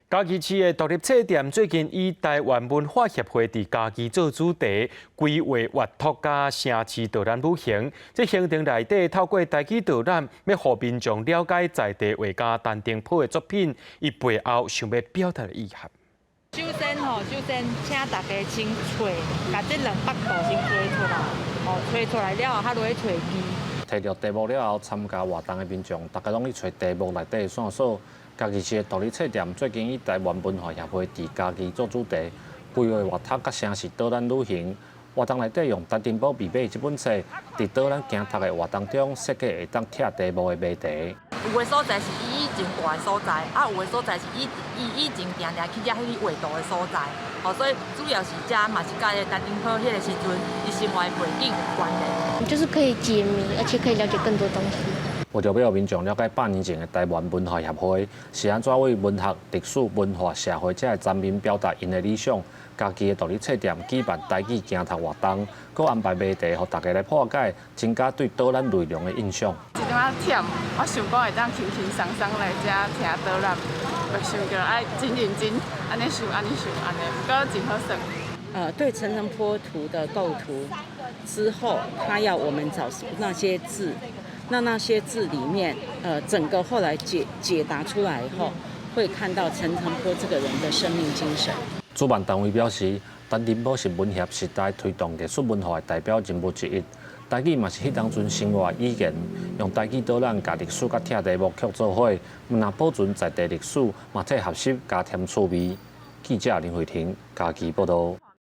嘉義市的獨立冊店最近以台灣文化協會佇嘉義做主題，規劃閱讀佮城市導覽旅行。這行程內底透過台語導覽，欲予民眾了解在地畫家陳澄波的作品，伊背後想欲表達的意涵。首先吼，首先請大家先揣，共這兩幅圖先揣出來，哦，揣出來了後，才落去揣字。提著題目了後，參加活動的民眾，逐家攏去揣題目內底的線索。嘉義市的獨立冊店最近以台灣文化協會佇嘉義做主題，規劃閱讀佮城市導覽旅行。活動內底用陳澄波密碼這本冊，佇導覽行讀的活動中設計會當拆題目的謎題。有的所在是伊以前蹛的所在，啊，有的所在是伊伊以前定定去遮彼個畫圖的所在，哦，所以主要是遮嘛是佮陳澄波彼个時陣伊生活的背景有關聯。就是可以解謎，而且可以了解更多東西。為著欲予民眾了解百年前的台灣文化協會是按怎為文學、歷史、文化、社會這个層面表達𪜶的理想，嘉義的獨立冊店舉辦台語行讀活動，閣安排謎題，予大家來破解，增加對導覽內容的印象。一點仔忝，我想講會當輕輕鬆鬆來遮聽導覽，袂想著愛真認真，按呢想，按呢想，按呢，毋過真好耍。對陳澄波圖的構圖之後，他要我們找那些字。那那些字裡面，整個後來解解答出來以後，會看到陳澄波這個人的生命精神。主辦單位表示，陳澄波是文協時代推動藝術文化的代表人物之一。台語嘛是彼當陣生活語言，用台語導覽，共歷史佮拆題目曲做伙，毋但保存在地歷史，嘛替學習加添趣味。記者林慧婷嘉義報道。